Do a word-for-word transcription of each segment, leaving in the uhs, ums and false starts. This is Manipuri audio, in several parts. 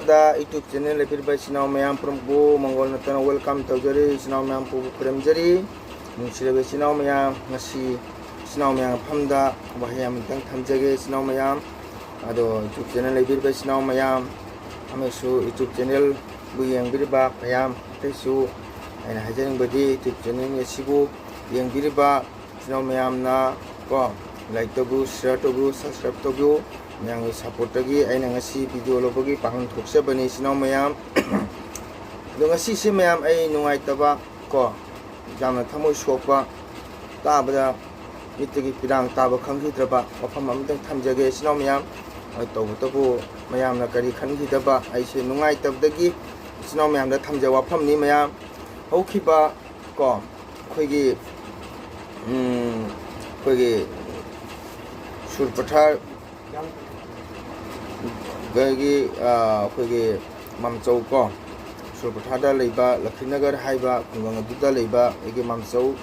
ꯗ YouTube channel ꯂꯩꯕꯤꯔꯤꯕ ꯏꯆꯤꯟ ꯏꯅꯥꯎ ꯃꯌꯥꯝ ꯄꯨꯝꯅꯃꯛꯄꯨ ꯃꯪꯒꯣꯜ ꯅꯠꯇꯅ welcome ꯇꯧꯖꯔꯤ꯫ ꯏꯆꯤꯟ ꯏꯅꯥꯎ ꯃꯌꯥꯝ ꯄꯨꯕꯨ ꯈꯨꯔꯨꯝꯖꯔꯤ꯫ ꯅꯨꯡꯁꯤꯔꯕ ꯏꯆꯤꯟ ꯏꯅꯥꯎ ꯃꯌꯥꯝ, ꯉꯁꯤ ꯏꯆꯤꯟ ꯏꯅꯥꯎ ꯃꯌꯥꯝ ꯃꯐꯝꯗ ꯋꯥꯍꯩ ꯑꯃꯇꯪ ꯊꯝꯖꯒꯦ ꯏꯆꯤꯟ ꯏꯅꯥꯎ ꯃꯌꯥꯝ꯫ ꯑꯗꯣ YouTube channel ꯂꯩꯕꯤꯔꯤꯕ ꯏꯆꯤꯟ ꯏꯅꯥꯎ ꯃꯌꯥꯝ ꯑꯃꯁꯨ YouTube channelꯕꯨ ꯌꯦꯡꯕꯤꯔꯤꯕ ꯃꯌꯥꯝ ꯑꯇꯩꯁꯨ ꯑꯩꯅ ꯍꯥꯏꯖꯅꯤꯡꯕꯗꯤ YouTube channel ꯑꯁꯤꯕꯨ ꯌꯦꯡꯕꯤꯔꯤꯕ ꯏꯆꯤꯟ ꯏꯅꯥꯎ ꯃꯌꯥꯝꯅ ꯀꯣ, like ꯇꯧꯕꯤꯌꯨ, share ꯇꯧꯕꯤꯌꯨ, subscribe ꯇꯧꯕꯤꯌꯨ꯫ ꯃꯌꯥꯝꯒꯤ supportꯇꯒꯤ ꯑꯩꯅ ꯉꯁꯤ video ꯂꯧꯕꯒꯤ ꯄꯥꯡꯒꯜ ꯊꯣꯛꯆꯕꯅꯤ ꯏꯆꯤꯟ ꯏꯅꯥꯎ ꯃꯌꯥꯝ꯫ ꯑꯗꯣ ꯉꯁꯤꯁꯦ ꯃꯌꯥꯝ ꯑꯩ ꯅꯨꯡꯉꯥꯏꯇꯕ ꯀꯣ, ꯌꯥꯝꯅ ꯊꯃꯣꯏ ꯁꯣꯛꯄ, ꯇꯥꯕꯗ ꯃꯤꯠꯇꯒꯤ ꯄꯤꯔꯥꯡ ꯇꯥꯕ ꯈꯪꯈꯤꯗ꯭ꯔꯕ ꯋꯥꯐꯝ ꯑꯃꯇꯪ ꯊꯝꯖꯒꯦ ꯏꯆꯤꯟ ꯏꯅꯥꯎ ꯃꯌꯥꯝ꯫ ꯍꯣꯏ, ꯇꯧꯕꯇꯕꯨ ꯃꯌꯥꯝꯅ ꯀꯔꯤ ꯈꯟꯈꯤꯗꯕ, ꯑꯩꯁꯦ ꯅꯨꯡꯉꯥꯏꯇꯕꯗꯒꯤ ꯏꯆꯤꯟ ꯏꯅꯥꯎ ꯃꯌꯥꯝꯗ ꯊꯝꯖꯕ ꯋꯥꯐꯝꯅꯤ ꯃꯌꯥꯝ꯫ ꯍꯧꯈꯤꯕ ꯀꯣ, ꯑꯩꯈꯣꯏꯒꯤ, ꯎꯝ, ꯑꯩꯈꯣꯏꯒꯤ ꯁꯨꯔꯄꯊꯥꯔꯒꯤ, ꯑ, ꯑꯩꯈꯣꯏꯒꯤ ꯃꯥꯝꯆꯧ ꯀꯣ, ꯁꯨꯔꯄꯊꯥꯔꯗ ꯂꯩꯕ ꯂꯛꯈꯤꯅꯒꯔ ꯍꯥꯏꯕ ꯈꯨꯡꯒꯪ ꯑꯗꯨꯗ ꯂꯩꯕ ꯑꯩꯒꯤ ꯃꯥꯝꯆꯧ,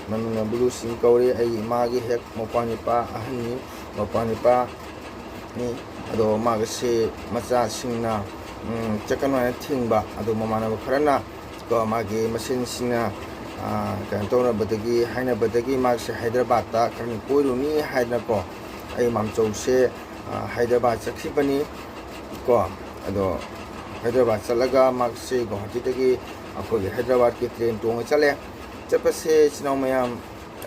ꯃꯃꯤꯡꯅ ꯕꯨꯂꯨ ꯁꯤꯡ ꯀꯧꯔꯤ꯫ ꯑꯩꯒꯤ ꯏꯃꯥꯒꯤ ꯍꯦꯛ ꯃꯧꯄ꯭ꯋꯥ ꯅꯨꯄꯥ ꯑꯍꯟꯅꯤ, ꯃꯧꯄ꯭ꯋꯥ ꯅꯨꯄꯥꯅꯤ꯫ ꯑꯗꯣ ꯃꯥꯒꯁꯦ ꯃꯆꯥꯁꯤꯡꯅ, ꯎꯝ, ꯆꯠꯀꯅꯨ ꯍꯥꯏꯅ ꯊꯤꯡꯕ, ꯑꯗꯣ ꯃꯃꯥꯟꯅꯕ ꯈꯔꯅ ꯀꯣ, ꯃꯥꯒꯤ ꯃꯁꯦꯟꯁꯤꯡꯅ, ꯑ, ꯀꯩꯅꯣ ꯇꯧꯅꯕꯗꯒꯤ, ꯍꯥꯏꯅꯕꯗꯒꯤ ꯃꯥꯁꯦ ꯍꯥꯏꯗ꯭ꯔꯕꯥꯠꯇ ꯈꯔꯅꯤ ꯀꯣꯏꯔꯨꯅꯤ ꯍꯥꯏꯗꯅꯀꯣ, ꯑꯩ ꯃꯥꯝꯆꯧꯁꯦ, ꯑ, ꯍꯥꯏꯗ꯭ꯔꯕꯥꯠ ꯆꯠꯈꯤꯕꯅꯤ ꯀꯣ꯫ ꯑꯗꯣ ꯍꯥꯏꯗ꯭ꯔꯕꯥꯠ ꯆꯠꯂꯒ ꯃꯥꯁꯦ ꯒꯨꯋꯥꯍꯥꯇꯤꯗꯒꯤ ꯑꯩꯈꯣꯏꯒꯤ ꯍꯥꯏꯗ꯭ꯔꯕꯥꯠꯀꯤ train ꯇꯣꯡꯉ ꯆꯠꯂꯦ꯫ ꯆꯠꯄꯁꯦ ꯏꯆꯤꯟ ꯏꯅꯥꯎ ꯃꯌꯥꯝ,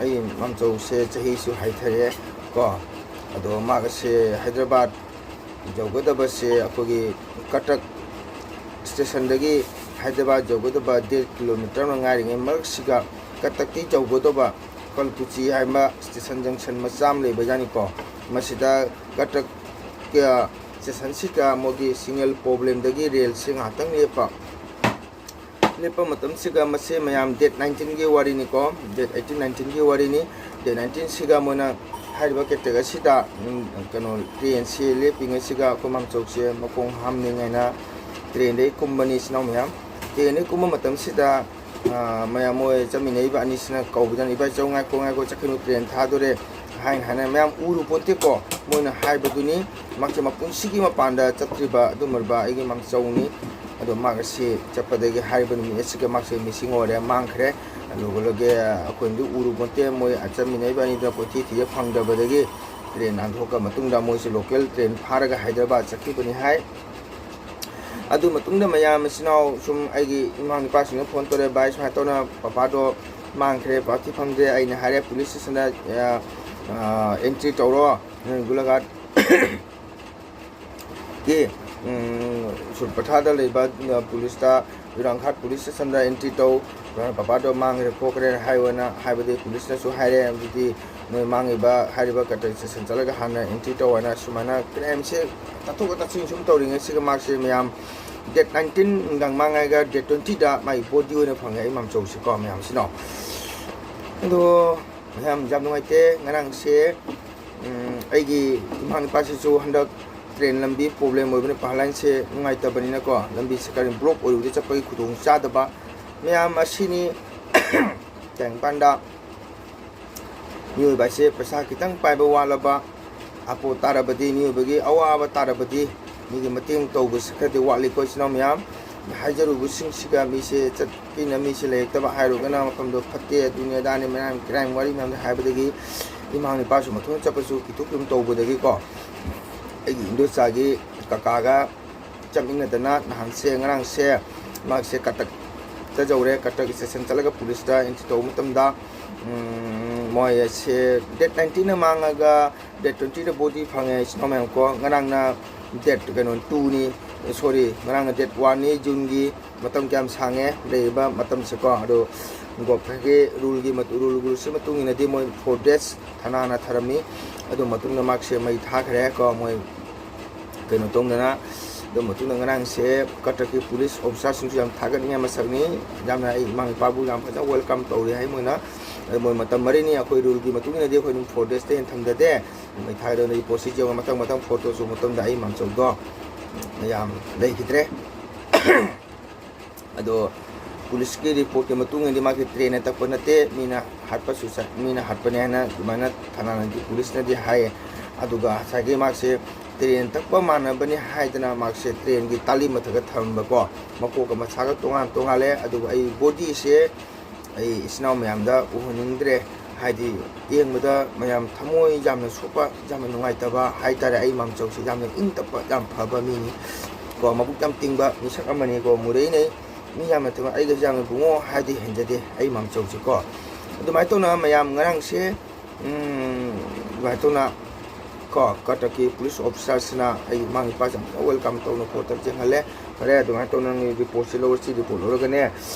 ꯑꯩ ꯃꯥꯝꯆꯧꯁꯦ ꯆꯍꯤꯁꯨ ꯍꯥꯏꯊꯔꯦ ꯀꯣ꯫ ꯑꯗꯣ ꯃꯥꯒꯁꯦ ꯍꯥꯏꯗ꯭ꯔꯕꯥꯠ ꯌꯧꯒꯗꯕꯁꯦ ꯑꯩꯈꯣꯏꯒꯤ ꯀꯇꯛ stationꯗꯒꯤ ꯍꯥꯏꯗ꯭ꯔꯕꯥꯠ ꯌꯧꯒꯗꯕ ꯗꯦꯠ kilometre ꯑꯃ ꯉꯥꯏꯔꯤꯉꯩ ꯃꯔꯛꯁꯤꯒ ꯀꯇꯛꯇꯤ ꯌꯧꯒꯗꯕ ꯀꯜꯀꯨꯆꯤ ꯍꯥꯏꯕ station junction ꯃꯆꯥ ꯑꯃ ꯂꯩꯕꯖꯥꯠꯅꯤꯀꯣ꯫ ꯃꯁꯤꯗ ꯀꯇꯛ stationꯁꯤꯗ ꯃꯣꯏꯒꯤ signal problemꯗꯒꯤ railꯁꯦ ꯉꯥꯏꯍꯥꯛꯇꯪ ꯂꯦꯞꯄ꯫ ꯂꯦꯞꯄ ꯃꯇꯝꯁꯤꯒ ꯃꯁꯦ ꯃꯌꯥꯝ date nineteenꯒꯤ ꯋꯥꯔꯤꯅꯤꯀꯣ, date eighteen nineteenꯒꯤ ꯋꯥꯔꯤꯅꯤ꯫ Date nineteenꯁꯤꯒ ꯃꯣꯏꯅ ꯍꯥꯏꯔꯤꯕ ꯀꯇꯛ ꯑꯁꯤꯗ, ꯎꯝ, ꯀꯩꯅꯣ, trainꯁꯦ ꯂꯦꯞꯄꯤꯉꯩꯁꯤꯒ ꯑꯩꯈꯣꯏ ꯃꯥꯝꯆꯧꯁꯦ ꯃꯈꯣꯡ ꯍꯥꯝꯅꯤꯡꯉꯥꯏꯅ trainꯗꯒꯤ ꯀꯨꯝꯕꯅꯤ ꯏꯆꯤꯟ ꯏꯅꯥꯎ ꯃꯌꯥꯝ꯫ Trainꯗꯒꯤ ꯀꯨꯝꯕ ꯃꯇꯝꯁꯤꯗ, ꯑ, ꯃꯌꯥꯝ ꯃꯣꯏ ꯆꯠꯃꯤꯟꯅꯔꯤꯕ ꯑꯅꯤꯁꯤꯅ ꯀꯧꯕꯗꯅ, "ꯏꯕꯥꯏ ꯆꯧ, ꯉꯥꯏꯈꯣ, ꯉꯥꯏꯈꯣ, ꯆꯠꯈꯤꯅꯨ, train ꯊꯥꯗꯣꯔꯦ" ꯍꯥꯏꯅ ꯍꯥꯏꯅ ꯃꯌꯥꯝ ꯎꯔꯨ ꯄꯣꯟꯇꯦꯀꯣ꯫ ꯃꯣꯏꯅ ꯍꯥꯏꯕꯗꯨꯅꯤ꯫ ꯃꯍꯥꯛꯁꯦ ꯃꯄꯨꯟꯁꯤꯒꯤ ꯃꯄꯥꯟꯗ ꯆꯠꯇ꯭ꯔꯤꯕ ꯑꯗꯨꯒꯨꯝꯂꯕ ꯑꯩꯒꯤ ꯃꯥꯡꯆꯧꯅꯤ꯫ ꯑꯗꯣ ꯃꯍꯥꯛ ꯑꯁꯤ ꯆꯠꯄꯗꯒꯤ ꯍꯥꯏꯔꯤꯕ ꯅꯨꯃꯤꯠ ꯑꯁꯤꯒ ꯃꯍꯥꯛꯁꯦ ꯃꯤꯁꯤꯡ ꯑꯣꯏꯔꯦ, ꯃꯥꯡꯈ꯭ꯔꯦ꯫ ꯑꯗꯨꯒ ꯑꯩꯈꯣꯏꯅꯗꯤ ꯎꯔꯨ ꯄꯣꯟꯇꯦ꯫ ꯃꯣꯏ ꯆꯠꯃꯤꯟꯅꯔꯤꯕ ꯑꯅꯤꯗꯨꯅ ꯀꯣꯏꯊꯤ ꯊꯤꯖ ꯐꯪꯗꯕꯗꯒꯤ ꯇ꯭ꯔꯦꯟ ꯅꯥꯟꯊꯣꯛꯈ꯭ꯔ ꯃꯇꯨꯡꯗ ꯃꯣꯏꯁꯦ ꯂꯣꯀꯦꯜ ꯇ꯭ꯔꯦꯟ ꯐꯥꯔꯒ ꯍꯥꯏꯗ꯭ꯔꯕꯥꯗ ꯆꯠꯈꯤꯕꯅꯤ ꯍꯥꯏ꯫ ꯑꯗꯨ ꯃꯇꯨꯡꯗ ꯃꯌꯥꯝ ꯃꯆꯤꯟ ꯃꯅꯥꯎ ꯁꯨꯝ ꯑꯩꯒꯤ ꯏꯃꯥ ꯅꯨꯄꯥꯁꯤꯡꯅ ꯐꯣꯟ ꯇꯧꯔꯦ, "ꯚꯥꯏ, ꯁꯨꯃꯥꯏꯅ ꯇꯧꯅ ꯄꯄꯥꯗꯣ ꯃꯥꯡꯈ꯭ꯔꯦ, ꯄꯥꯊꯤ ꯐꯪꯗ꯭ꯔꯦ"꯫ ꯑꯩꯅ ꯍꯥꯏꯔꯦ, "ꯄꯨꯂꯤꯁ ꯏꯁꯇꯦꯁꯟꯗ ꯑꯦꯟꯇ꯭ꯔꯤ ꯇꯧꯔꯣ, ꯒꯣꯂꯥꯘꯥꯠꯀꯤ ꯁꯨꯔꯄꯊꯥꯗ ꯂꯩꯕ ꯄꯨꯂꯤꯁꯇ, ꯌꯨꯔꯥꯡꯈꯥꯠ ꯄꯨꯂꯤꯁ ꯏꯁꯇꯦꯁꯟꯗ ꯑꯦꯟꯇ꯭ꯔꯤ ꯇꯧ, ꯄꯄꯥꯗꯣ ꯃꯥꯡꯈ꯭ꯔꯦ ꯈꯣꯠꯈ꯭ꯔꯦ ꯍꯥꯏꯌꯣꯅ" ꯍꯥꯏꯕꯗꯤ ꯄꯨꯂꯤꯁꯅꯁꯨ ꯍꯥꯏꯔꯦ꯫ ꯑꯗꯨꯗꯤ ꯅꯣꯏ ꯃꯥꯡꯉꯤꯕ ꯍꯥꯏꯔꯤꯕ ꯀꯇꯛ ꯏꯁꯇꯦꯁꯟ ꯆꯠꯂꯒ ꯍꯥꯟꯅ ꯑꯦꯟꯇ꯭ꯔꯤ ꯇꯧ ꯍꯥꯏꯅ ꯁꯨꯃꯥꯏꯅ ꯀ꯭ꯔꯥꯏꯝꯁꯦ ꯇꯥꯊꯣꯛ ꯇꯥꯁꯤꯟ ꯁꯨꯝ ꯇꯧꯔꯤꯉꯩꯁꯤꯒ ꯃꯍꯥꯛꯁꯦ ꯃꯌꯥꯝ ꯗꯦꯠ ꯅꯥꯏꯟꯇꯤꯟ ꯅꯨꯡꯗꯥꯡ ꯃꯥꯡꯉꯒ ꯗꯦꯠ ꯇ꯭ꯋꯦꯟꯇꯤꯗ ꯃꯥꯒꯤ ꯕꯣꯗꯤ ꯑꯣꯏꯅ ꯐꯪꯉꯦ ꯑꯩ ꯃꯥꯝꯆꯧꯁꯤꯀꯣ ꯃꯌꯥꯝꯁꯤꯅꯣ꯫ ꯑꯗꯣ ꯃꯌꯥꯝ ꯌꯥꯝ ꯅꯨꯡꯉꯥꯏꯇꯦ꯫ ꯉꯔꯥꯡꯁꯦ ꯎꯝ, ꯑꯩꯒꯤ ꯏꯃꯥ ꯅꯨꯄꯥꯁꯤꯁꯨ ꯍꯟꯗꯛ ꯇ꯭ꯔꯦꯟ ꯂꯝꯕꯤ ꯄ꯭ꯔꯣꯕ꯭ꯂꯦꯝ ꯑꯣꯏꯕꯅ ꯄꯥꯔ ꯂꯥꯏꯟꯁꯦ ꯅꯨꯡꯉꯥꯏꯇꯕꯅꯤꯅꯀꯣ, ꯂꯝꯕꯤꯁꯦ ꯈꯔ ꯕ꯭ꯂꯣꯛ ꯑꯣꯏꯔꯨꯕꯗ ꯆꯠꯄꯒꯤ ꯈꯨꯗꯣꯡ ꯆꯥꯗꯕ꯫ ꯃꯌꯥꯝ ꯑꯁꯤꯅꯤ꯫ ꯇꯥꯏꯕꯪꯄꯥꯟꯗ ꯃꯤꯑꯣꯏꯕ ꯍꯥꯏꯁꯦ ꯄꯩꯁꯥ ꯈꯤꯇꯪ ꯄꯥꯏꯕ ꯋꯥꯠꯂꯕ, ꯑꯄꯣ ꯇꯥꯔꯕꯗꯤ, ꯃꯤꯑꯣꯏꯕꯒꯤ ꯑꯋꯥꯕ ꯇꯥꯔꯕꯗꯤ, ꯃꯤꯒꯤ ꯃꯇꯦꯡ ꯇꯧꯕꯁꯤ ꯈꯔꯗꯤ ꯋꯥꯠꯂꯤꯀꯣ, ꯏꯆꯤꯟ ꯏꯅꯥꯎ ꯃꯌꯥꯝ꯫ ꯍꯥꯏꯖꯔꯨꯕꯁꯤꯡꯁꯤꯒ ꯃꯤꯁꯦ ꯆꯠꯄꯤꯅ ꯃꯤꯁꯦ ꯂꯩꯔꯛꯇꯕ ꯍꯥꯏꯔꯨꯒꯅ ꯃꯐꯝꯗꯣ ꯐꯠꯇꯦ, ꯑꯗꯨꯅꯤ ꯑꯗꯥꯅꯤ, ꯃꯌꯥꯝ ꯀ꯭ꯔꯥꯏꯝ ꯋꯥꯔꯤ ꯃꯌꯥꯝꯗꯣ ꯍꯥꯏꯕꯗꯒꯤ ꯏꯃꯥ ꯅꯨꯄꯥꯁꯨ ꯃꯊꯟꯇ ꯆꯠꯄꯁꯨ ꯀꯤꯊꯣꯛ ꯀꯤꯊꯣꯛ ꯇꯧꯕꯗꯒꯤꯀꯣ, ꯑꯩꯒꯤ ꯏꯟꯗꯣꯆꯥꯒꯤ ꯀꯀꯥꯒ ꯆꯠꯃꯤꯟꯅꯗꯅ ꯅꯍꯥꯟꯁꯦ, ꯉꯔꯥꯡꯁꯦ ꯃꯍꯥꯛꯁꯦ ꯀꯇꯛꯇ ꯌꯧꯔꯦ꯫ ꯀꯇꯛ ꯏꯁꯇꯦꯁꯟ ꯆꯠꯂꯒ ꯄꯨꯂꯤꯁꯇ ꯑꯦꯟꯇ꯭ꯔꯤ ꯇꯧꯕ ꯃꯇꯝꯗ, ꯎꯝ, ꯃꯣꯏ ꯑꯁꯦ ꯗꯦꯠ ꯅꯥꯏꯟꯇꯤꯟꯗ ꯃꯥꯡꯉꯒ ꯗꯦꯠ ꯇ꯭ꯋꯦꯟꯇꯤꯗ ꯕꯣꯗꯤ ꯐꯪꯉꯦ, ꯏꯆꯤꯟ ꯏꯅꯥꯎ ꯃꯌꯥꯝ ꯀꯣ꯫ ꯉꯔꯥꯡꯅ ꯗꯦꯠ, ꯀꯩꯅꯣ, ꯇꯨꯅꯤ, ꯁꯣꯔꯤ, ꯉꯔꯥꯡꯅ ꯗꯦꯠ ꯋꯥꯟꯅꯤ, ꯖꯨꯟꯒꯤ꯫ ꯃꯇꯝ ꯀꯌꯥꯝ ꯁꯥꯡꯉꯦ ꯂꯩꯔꯤꯕ ꯃꯇꯝꯁꯦꯀꯣ꯫ ꯑꯗꯣ ꯒꯣꯚꯔꯟꯃꯦꯟꯠꯀꯤ ꯔꯨꯜꯒꯤ ꯃꯇꯨ-, ꯔꯨꯜ, ꯔꯨꯜꯁꯀꯤ ꯃꯇꯨꯡ ꯏꯟꯅꯗꯤ ꯃꯣꯏ ꯐꯣꯔ ꯗꯦꯖ ꯊꯅꯥꯅ ꯊꯔꯝꯃꯤ꯫ ꯑꯗꯨ ꯃꯇꯨꯡꯗ ꯃꯍꯥꯛꯁꯦ ꯃꯩ ꯊꯥꯈ꯭ꯔꯦ ꯀꯣ, ꯃꯣꯏ ꯀꯩꯅꯣ ꯇꯧꯗꯅ꯫ ꯑꯗꯨ ꯃꯇꯨꯡꯗ ꯉꯔꯥꯡꯁꯦ ꯀꯇꯛꯀꯤ ꯄꯨꯂꯤꯁ ꯑꯣꯐꯤꯁꯥꯔꯁꯤꯡꯁꯨ ꯌꯥꯝ ꯊꯥꯒꯠꯅꯤꯡꯉꯥꯏ ꯃꯁꯛꯅꯤ꯫ ꯌꯥꯝꯅ ꯑꯩ ꯏꯃꯥ ꯏꯄꯥꯕꯨ ꯌꯥꯝ ꯐꯖꯅ ꯋꯦꯜꯀꯝ ꯇꯧꯔꯤ ꯍꯥꯏ ꯃꯣꯏꯅ꯫ ꯑꯗꯨ ꯃꯣꯏ ꯃꯇꯝ ꯃꯔꯤꯅꯤ, ꯑꯩꯈꯣꯏ ꯔꯨꯜꯒꯤ ꯃꯇꯨꯡ ꯏꯟꯅꯗꯤ ꯑꯩꯈꯣꯏ ꯑꯗꯨꯝ ꯐꯣꯔ ꯗꯦꯖꯇꯩ ꯍꯦꯟꯅ ꯊꯝꯖꯗꯦ꯫ ꯃꯩ ꯊꯥꯒꯗꯕꯅꯤ꯫ ꯄꯣꯠꯁꯤ ꯌꯦꯡꯉꯣ, ꯃꯊꯪ ꯃꯊꯪ ꯐꯣꯇꯣꯁꯨ ꯃꯇꯨꯡꯗ ꯑꯩ ꯃꯥꯝꯆꯧꯗꯣ ꯌꯥꯝ ꯂꯩꯈꯤꯗ꯭ꯔꯦ꯫ ꯑꯗꯣ ꯄꯨꯂꯤꯁꯀꯤ ꯔꯤꯄꯣꯔꯠꯀꯤ ꯃꯇꯨꯡ ꯏꯟꯅꯗꯤ ꯃꯥꯒꯤ ꯇ꯭ꯔꯦꯟꯅ ꯇꯛꯄ ꯅꯠꯇꯦ, ꯃꯤꯅ ꯍꯥꯠꯄꯁꯨ ꯆꯠ-, ꯃꯤꯅ ꯍꯥꯠꯄꯅꯦ ꯍꯥꯏꯅ ꯑꯗꯨꯃꯥꯏꯅ ꯊꯥꯅꯥꯅꯗꯤ, ꯄꯨꯂꯤꯁꯅꯗꯤ ꯍꯥꯏꯌꯦ꯫ ꯑꯗꯨꯒ ꯉꯁꯥꯏꯒꯤ ꯃꯥꯁꯦ ꯇ꯭ꯔꯦꯟ ꯇꯛꯄ ꯃꯥꯟꯅꯕꯅꯤ ꯍꯥꯏꯗꯅ ꯃꯥꯁꯦ ꯇ꯭ꯔꯦꯟꯒꯤ ꯇꯥꯂꯤ ꯃꯊꯛꯇ ꯊꯝꯕꯀꯣ, ꯃꯀꯣꯛꯀ ꯃꯁꯥꯒ ꯇꯣꯉꯥꯟ ꯇꯣꯉꯥꯜꯂꯦ꯫ ꯑꯗꯨꯒ ꯑꯩ ꯕꯣꯗꯤꯁꯦ ꯑꯩ ꯏꯆꯤꯟ ꯏꯅꯥꯎ ꯃꯌꯥꯝꯗ ꯎꯍꯟꯅꯤꯡꯗ꯭ꯔꯦ, ꯍꯥꯏꯗꯤ ꯌꯦꯡꯕꯗ ꯃꯌꯥꯝ ꯊꯃꯣꯏ ꯌꯥꯝꯅ ꯁꯣꯛꯄ, ꯌꯥꯝꯅ ꯅꯨꯡꯉꯥꯏꯇꯕ ꯍꯥꯏꯇꯥꯔꯦ꯫ ꯑꯩ ꯃꯥꯝꯆꯧꯁꯦ ꯌꯥꯝꯅ ꯏꯪ ꯇꯞꯄ, ꯌꯥꯝ ꯐꯕ ꯃꯤꯅꯤ ꯀꯣ, ꯃꯕꯨꯛ ꯌꯥꯝ ꯇꯤꯡꯕ ꯃꯤꯁꯛ ꯑꯃꯅꯤꯀꯣ, ꯃꯨꯔꯩꯅꯩ꯫ ꯃꯤ ꯌꯥꯝꯅ ꯊꯃꯣꯏ, ꯑꯩꯒꯁꯦ ꯌꯥꯝꯅ ꯕꯨꯡꯉꯣ ꯍꯥꯏꯗꯤ ꯍꯦꯟꯖꯗꯦ ꯑꯩ ꯃꯥꯝꯆꯧꯁꯦ ꯀꯣ꯫ ꯑꯗꯨꯃꯥꯏꯅ ꯇꯧꯅ ꯃꯌꯥꯝ ꯉꯔꯥꯡꯁꯦ, ꯎꯝ, ꯑꯗꯨꯃꯥꯏꯅ ꯇꯧꯅ ꯀꯣ, ꯀꯇꯛꯀꯤ ꯄꯨꯂꯤꯁ ꯑꯣꯐꯤꯁꯥꯔꯁꯤꯅ ꯑꯩ ꯏꯃꯥ ꯏꯄꯥꯁꯦ ꯑꯃꯨꯛꯇ ꯋꯦꯜꯀꯝ ꯇꯧꯅ ꯈꯣꯠꯇꯅ ꯆꯦꯟꯍꯜꯂꯦ꯫ ꯐꯔꯦ, ꯑꯗꯨꯃꯥꯏꯅ ꯇꯧꯅ ꯅꯪꯒꯤ ꯔꯤꯄꯣꯔꯠꯁꯤ ꯂꯧꯔꯁꯤ, ꯔꯤꯄꯣꯔꯠ ꯂꯧꯔꯒꯅꯦ,